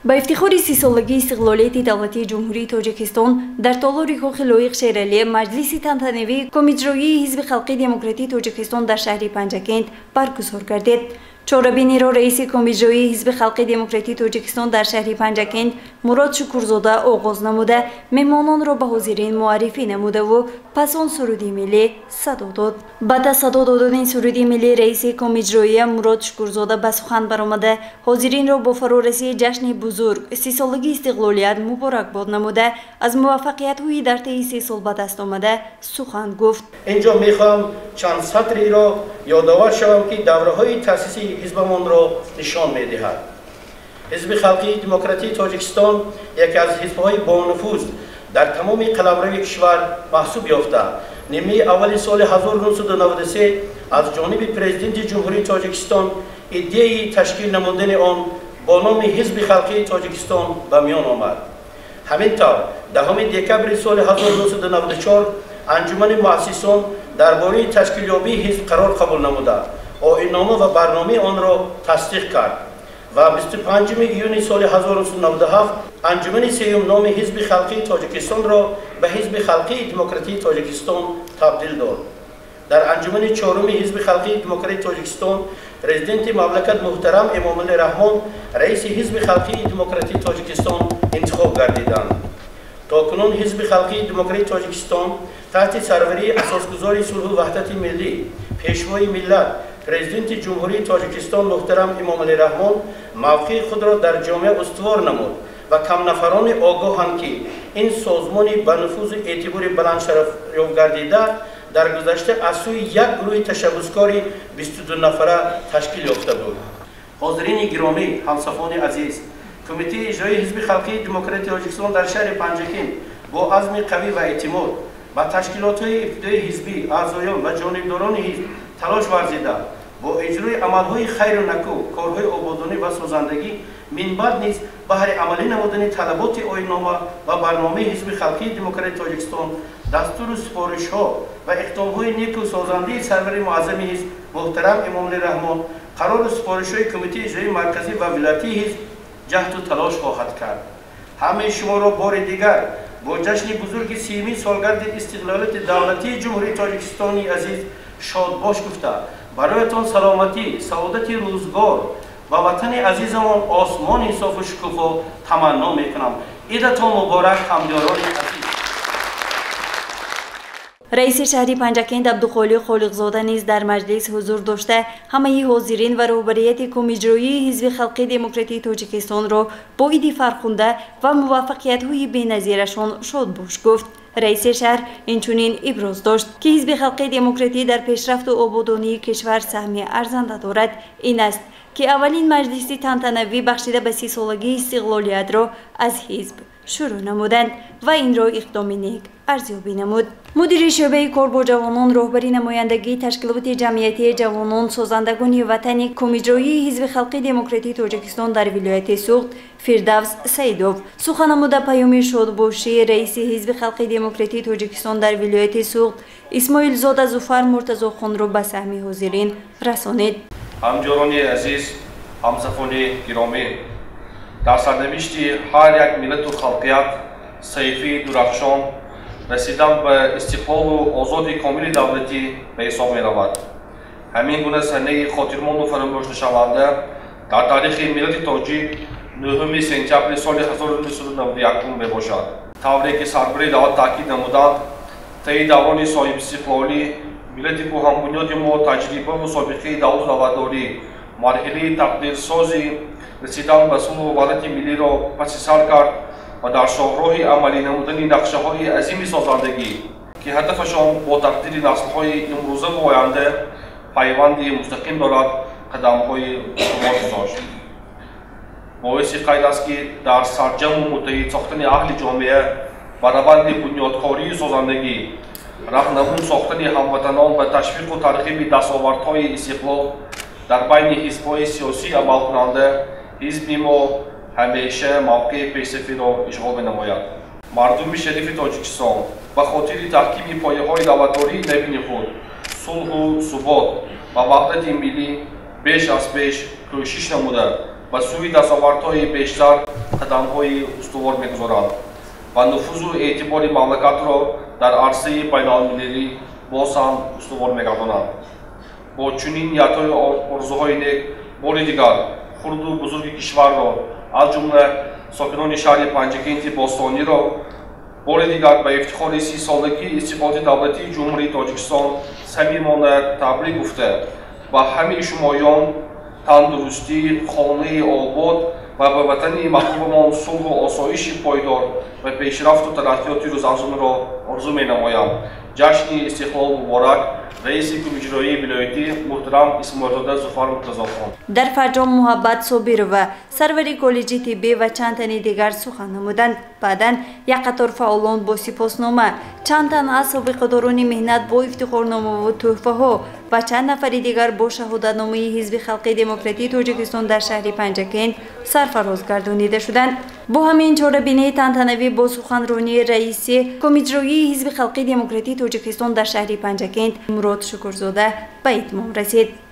Ба ифтихори 30-солагии истиқлолияти давлатии Ҷумҳурии Тоҷикистон дар толори Кохи Лоиқ Шералӣ маҷлиси тантанавии Комиҷроии Ҳизби Халқии Демократии Тоҷикистон дар шаҳри Панҷакент баргузор гардид. Чорабиниро раиси Комиҷроии Ҳизби Халқии Демократии Тоҷикистон дар шаҳри Панҷакент Мурод Шукурзода оғоз намуда, меҳмононро ба ҳозирин муаррифӣ намудаву пас он суруди миллӣ садо дод. Баъд аз садо додани суруди миллӣ раиси Комиҷроия Мурод Шукурзода ба сухан баромада, ҳозиринро бо фарорасии ҷашни бузург 30-солагии истиқлолият муборакбод намуда, аз муваффақиятҳои дар таи 3 сол ба даст омада сухан гуфт. Инҷо мехоҳам чанд сатриро ёдовар шавам, ки давраҳои таъсиси ҳизбамонро нишон медиҳад. Ҳизби Халқии Демократии Тоҷикистон яке аз ҳизбҳои бонуфуз дар тамоми қаламрави кишвар маҳсуб ёфта, нимаи аввали соли 1993 аз ҷониби Президенти Ҷумҳурии Тоҷикистон идеяи ташкил намудани он бо номи Ҳизби Халқии Тоҷикистон ба миён омад. Ҳамин тавр, 10 декабри соли 1994 анҷумани муассисон дар бораи ташкилёбии ҳизб қарор қабул намуда, оиннома ва барномаи онро тасдиқ кард ва 25 июни соли 1997 анҷумани сеюм номи Ҳизби Халқии Тоҷикистонро ба Ҳизби Халқии Демократии Тоҷикистон табдил дод. Дар анҷумани чоруми Ҳизби Халқии Демократии Тоҷикистон президенти мамлакат муҳтарам Эмомалӣ Раҳмон раиси Ҳизби Халқии Демократии Тоҷикистон интихоб гардиданд. То кунун Ҳизби Халқии Демократии Тоҷикистон таҳти сарварии асосгузори сулҳу ваҳдати миллӣ, пешвои миллат, президенти Ҷумҳурии Тоҷикистон муҳтарам Эмомалӣ Раҳмон мавқеи худро дар ҷомеа устувор намуд ва камнафарони огоҳанд, ки ин созмони ба нуфузу эътибори баландшарафёб гардида дар гузашта аз сӯи як гурӯҳи ташаббускори 22 нафара ташкил ёфта буд. Ҳозирини гиромӣ, ҳамсафони азиз, Кумитаи иҷроии Ҳизби Халқии Демократии Тоҷикистон дар шаҳри Панҷакент бо азми қавӣ ва эътимод ба ташкилотҳои ибтидоии ҳизбӣ, аъзоён ва ҷонибдорони ҳизб талош варзида, бо иҷрои амалҳои хайру накӯ, корҳои ободонӣ ва созандагӣ минбаъд низ баҳри амалӣ намудани талаботи оиннома ва барномаи Ҳизби Халқии Демократии Тоҷикистон, дастуру супоришҳо ва иқдомҳои неку созандаи сарвари муаззами ҳизб муҳтарам Эмомалӣ Раҳмон, қарору супоришҳои Кумитаи иҷроии марказӣ ва вилоятии ҳизб ҷаҳду талош хоҳад кард. Ҳамаи шуморо бори дигар бо ҷашни бузурги 30-умин солгарди истиқлолияти давлатии Ҷумҳурии Тоҷикистони азиз шодбош гуфта, бароятон саломатӣ, саодати рӯзгор ва ватани азизамон осмони софу шукуфо таманно мекунам. Идатон муборак, ҳамдиёрони азиз. Раиси шаҳри Панҷакент Абдухолиқ Холиқзода низ дар маҷлис ҳузур дошта, ҳамаи ҳозирин ва роҳбарияти Комиҷроии Ҳизби Халқии Демократии Тоҷикистонро бо иди фархунда ва муваффақиятҳои беназирашон шодбош гуфт. Раиси шаҳр инчунин иброз дошт, ки Ҳизби Халқии Демократӣ дар пешрафту ободонии кишвар саҳми арзанда дорад. Ин аст, ки аввалин маҷлиси тантанавӣ бахшида ба 30-солагии истиқлолиятро аз ҳизб шурӯъ намуданд ва инро иқдоми нек арзёбӣ намуд. Мудири шӯъбаи кор бо ҷавонон, роҳбари намояндагии ташкилоти ҷамъиятии ҷавонон, созандагони ватани Комиҷроии Ҳизби Халқии Демократии Тоҷикистон дар вилояти Суғд Фирдавс Саидов сухан намуда, паёми шодбошии раиси Ҳизби Халқии Демократии Тоҷикистон дар вилояти Суғд Исмоилзода Зуфар Муртазохонро ба саҳми ҳозирин расонид. Ҳамҷорони азиз, ҳамсафони гиромӣ, дар сарнавишти ҳар як миллату халқият саҳифаи дурахшон расидан ба истиқлолу озоди комили давлатӣ ба ҳисоб меравад. Ҳамин гуна санаи хотирмонду фаромӯшнашаванда дар таърихи миллати тоҷик 9 сентябри соли 1991 мебошад. Тавре ки сарвари давлат таъкид намуданд, таи даврони соҳибистиқлолӣ миллати кӯҳанбунёди мо таҷрибаву собиқаи давлату давлатдорӣ, марҳилаи тақдирсози расидан ба сулҳу ваҳдати миллиро паси сар кард ва дар шоҳроҳи амалӣ намудани нақшаҳои азими созандагӣ, ки ҳадафашон бо тақдири наслҳои имрӯзаву оянда пайванди мустақим дорад, қадамҳои устувор гузошт. Боиси қайд аст, ки дар сарҷаму муттаҳид сохтани аҳли ҷомеа ба раванди бунёдкорию созандагӣ, раҳнамун сохтани ҳамватанон ба ташвиқу тарғиби дастовардҳои истиқлол дар байни ҳизбҳои сиёсӣ амалкунанда ҳизби мо ҳамеша мавқеи пешсафиро ишғол менамояд. Мардуми шарифи Тоҷикистон ба хотири таҳкими пояҳои давлатдории навини худ, сулҳу субот ва ваҳдати миллӣ беш аз пеш кӯшиш намуда, ба сӯи дастовардҳои бештар қадамҳои устувор мегузорад ва нуфузу эътибори мамлакатро дар арсаи байналмилалӣ боз ҳам устувор мегардонад. Бо чунин ниятҳои орзуҳои нек бори дигар хурду бузурги кишварро, аз ҷумла сокинони шаҳри Панҷакенти бостониро бори дигар ба ифтихори 30-солагии истиқлолияти давлатии Ҷумҳурии Тоҷикистон самимона табрик гуфта, ба ҳамаи шумоён тандурустӣ, хонаи обод ва ба ватани маҳбубамон сулҳу осоиши пойдор ва пешрафту тараққиёти рӯзафзунро орзу менамоям. Ҷашни истиқлол муборак! Раиси кумиҷроии вилоятӣ муҳтарам Исмоилзода Зуфар Муртазохон. Дар фарҷом Муҳаббат Собирова, сарвари коллеҷи тиббӣ ва чанд тани дигар сухан намуданд. Баъдан як қатор фаъолон бо сипоснома, чанд тан аз собиқадорони меҳнат бо ифтихорномаву тӯҳфаҳо ва чанд нафари дигар бо шаҳодатномаи Ҳизби халқии демократии Тоҷикистон дар шаҳри Панҷакент сарфароз гардонида шуданд. Бо ҳамин чорабинии тантанавӣ бо суханронии раиси комиҷроии Ҳизби халқии демократии Тоҷикистон дар шаҳри Панҷакент Мурод Шукурзода ба итмом расид.